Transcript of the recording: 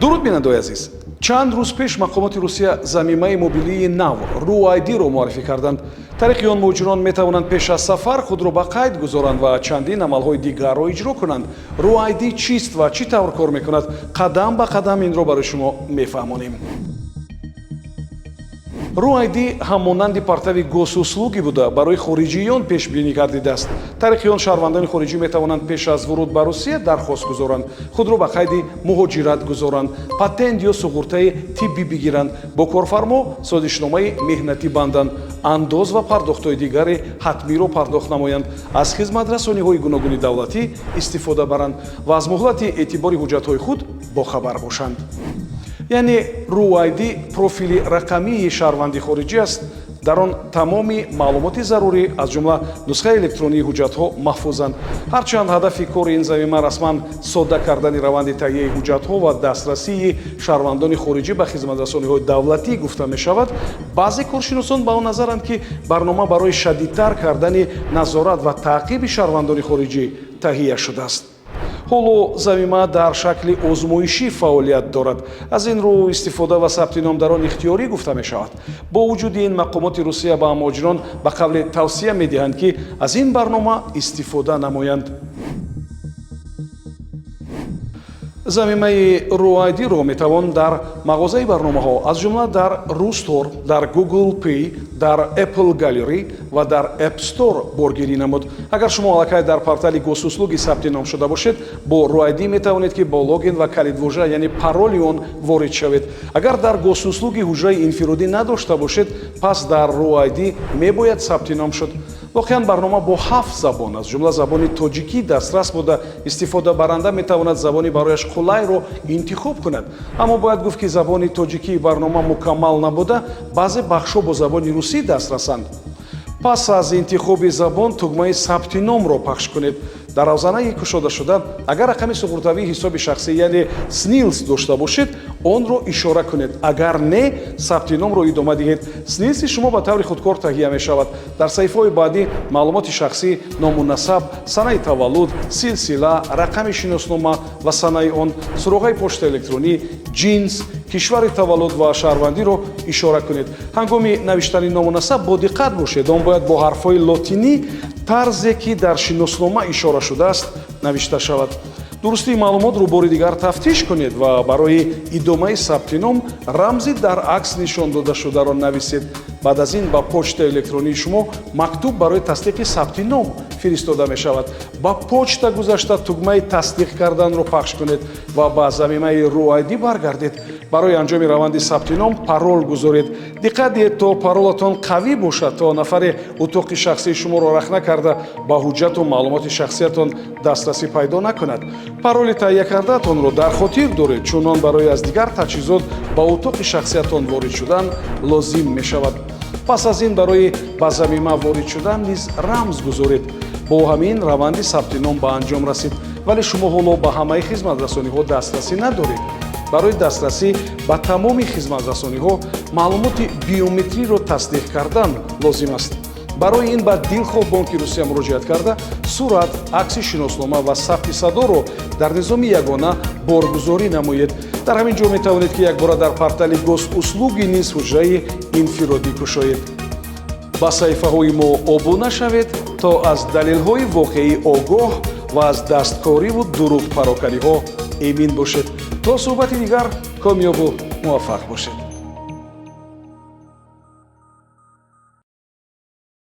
Дуруд, бинандаои азиз! Чанд рӯз пеш мақомоти Русия замимаи мобилии нав RuID-ро муаррифӣ карданд. Тариқи он муҳоҷирон метавонанд пеш аз сафар худро ба қайд гузоранд ва чандин амалҳои дигарро иҷро кунанд. RuID чист ва чӣ тавр кор мекунад? Қадам ба қадам инро барои шумо мефаҳмонем. RuID ҳамонанди портали Госуслуги буда, барои хориҷиён пешбинӣ гардидааст. Тариқи он шаҳрвандони хориҷӣ метавонанд пеш аз вуруд ба Русия дархост гузоранд, худро ба қайди муҳоҷират гузоранд, патент ё суғуртаи тиббӣ бигиранд, бо корфармо созишномаи меҳнатӣ банданд, андоз ва пардохтҳои дигари ҳатмиро пардохт намоянд, аз хизматрасониҳои гуногуни давлатӣ истифода баранд ва аз муҳлати эътибори ҳуҷҷатҳои худ бохабар бошанд. Яъне RuID профили рақамии шаҳрванди хориҷӣ аст. Дар он тамоми маълумоти зарурӣ, аз ҷумла нусхаи электронии ҳуҷҷатҳо, маҳфузанд. Ҳарчанд ҳадафи кори ин замима расман содда кардани раванди таҳияи ҳуҷҷатҳо ва дастрасии шаҳрвандони хориҷӣ ба хизматрасониҳои давлатӣ гуфта мешавад, баъзе коршиносон ба он назаранд, ки барнома барои шадидтар кардани назорат ва таъқиби шаҳрвандони хориҷӣ таҳия шудааст. Ҳоло замима дар шакли озмоишӣ фаъолият дорад, аз ин рӯ истифода ва сабти ном дар он ихтиёрӣ гуфта мешавад. Бо вуҷуди ин, мақомоти Русия ба муҳоҷирон ба қавле тавсия медиҳанд, ки аз ин барнома истифода намоянд. Замимаи RuID-ро метавон дар мағозаи барномаҳо, аз ҷумла дар RuStore, дар Google Play, дар Apple Gallery ва дар App Store боргирӣ намуд. Агар шумо аллакай дар портали Госуслуги сабти ном шуда бошед, бо RuID метавонед, ки бо логин ва калидвожа, яъне пароли он, ворид шавед. Агар дар Госуслуги ҳуҷраи инфиродӣ надошта бошед, пас дар RuID мебояд сабти ном шуд. Воқеан, барнома бо ҳафт забон, аз ҷумла забони тоҷикӣ, дастрас буда, истифодабаранда метавонад забони барояш қулайро интихоб кунад. Аммо бояд гуфт, ки забони тоҷикии барнома мукаммал набуда, баъзе бахшҳо бо забони русӣ дастрасанд. Пас аз интихоби забон тугмаи сабти номро пахш кунед. Дар равзанаи кушодашуда, агар рақами суғуртавии ҳисоби шахсӣ, яъне СНИЛС, дошта бошед, онро ишора кунед. Агар не, сабти номро идома диҳед. СНИЛСи шумо ба таври худкор таҳия мешавад. Дар саҳифаҳои баъдӣ маълумоти шахсӣ, ному насаб, санаи таваллуд, силсила, рақами шиноснома ва санаи он, суроғаи почтаи электронӣ, ҷинс, кишвари таваллуд ва шаҳрвандиро ишора кунед. Ҳангоми навиштани ному насаб бодиққат бошед. Он бояд бо ҳарфҳои лотинӣ, тарзе ки дар шиноснома ишора шудааст, навишта шавад. Дурустии маълумотро бори дигар тафтиш кунед ва барои идомаи сабти ном рамзи дар акс нишон додашударо нависед. Баъд аз ин ба почтаи электронии шумо мактуб барои тасдиқи сабти ном фиристода мешавад. Ба почта гузашта, тугмаи тасдиқ карданро пахш кунед ва ба замимаи RuID баргардед. Барои анҷоми раванди сабти ном парол гузоред. Диққат диҳед, то паролатон қавӣ бошад, то нафаре утоқи шахсии шуморо рахна карда, ба ҳуҷҷату маълумоти шахсиятон дастрасӣ пайдо накунад. Пароли таҳия кардаатонро дар хотир доред, чун он барои аз дигар таҷҳизот ба утоқи шахсиятон ворид шудан лозим мешавад. Пас аз ин барои ба замима ворид шудан низ рамз гузоред. Бо ҳамин раванди сабти ном ба анҷом расид, вале шумо ҳоло ба ҳамаи хизматрасониҳо дастрасӣ надоред. Барои дастрасӣ ба тамоми хизматрасониҳо маълумоти биометриро тасдиқ кардан лозим аст. Барои ин ба дилхоҳ бонки Русия муроҷиат карда, сурат, акси шиноснома ва сабти садоро дар низоми ягона боргузорӣ намоед. Дар ҳамин ҷо метавонед, ки якбора дар портали Госуслуги низ ҳуҷраи инфиродӣ кушоед. Ба саҳифаҳои мо обуна шавед, то аз далелҳои воқеӣ огоҳ ва аз дасткориву дурӯғпароканиҳо эмин бошед. То суҳбати дигар комёбу муваффақ бошед.